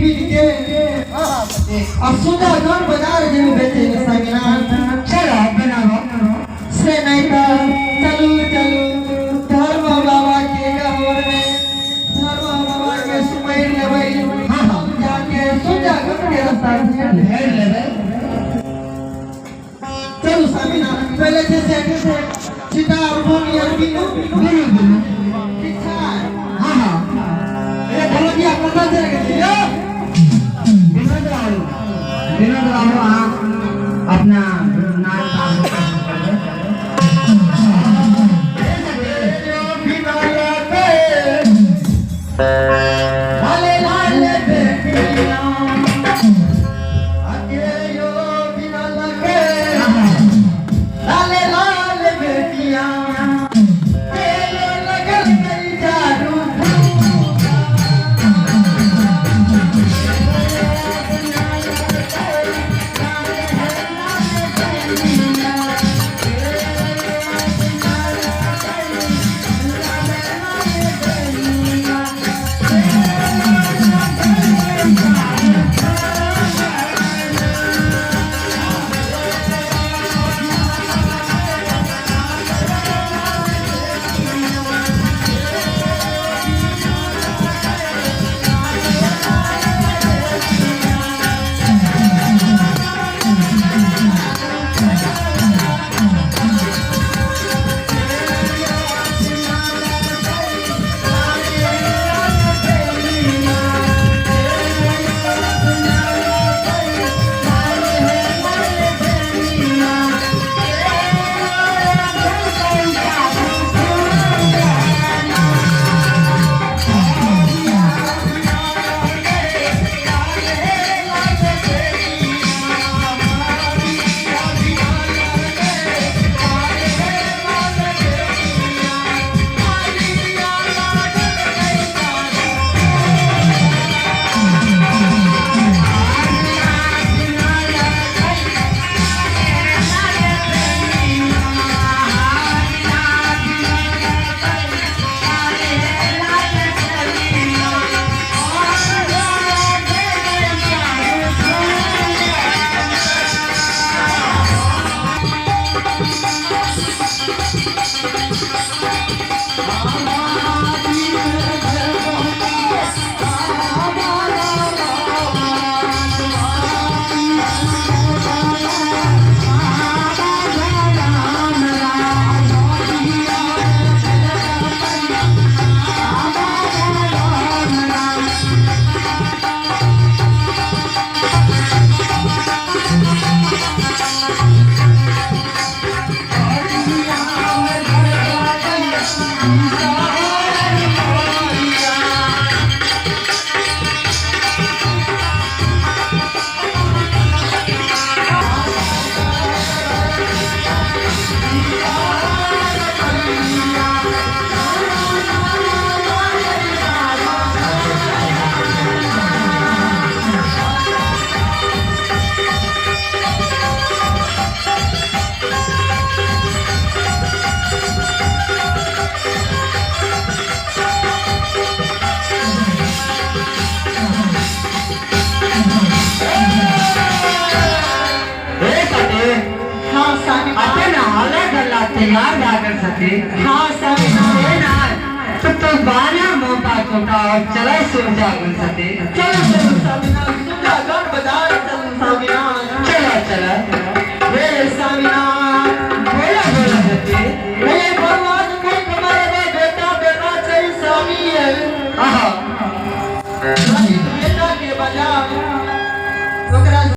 Bean के आ सुजागण बाजार जेबे बेचे ले स्वामीनाथ। चलो बनाबो। से नहीं तो चलू चलू धर्म बाबा के गहोर में धर्म बाबा के सुमैर लेबै। हाँ हाँ जाके सुजागण के रास्ता घेर लेबै। घेर लेबै। चलू स्वामीनाथ, पहले जैसे सीता हारमोनियम बीनू बिनु बिनु। ठीक छै। हाँ हाँ। ए ढोलकिया कतऽ चलि गेलै यौ? विनोद बाबू, विनोद बाबू, अहाँ अपना नाच करबै। लाले लाले बेटियां आगे यो बिना लगे लाले लाले बेटियां तेरे लगल गई चारू। हे सती। हाँ स्वामीनाथ। अपन आला गल्ला तैयार भए गेल सती। हाँ स्वामीनाथ। हे नाथ, तो बाना मौका चौका और चला सुरजागण सती। चलो चलो स्वामीनाथ, सुजागण बाजार चलो स्वामीनाथ। चलो चलो। हे स्वामीनाथ।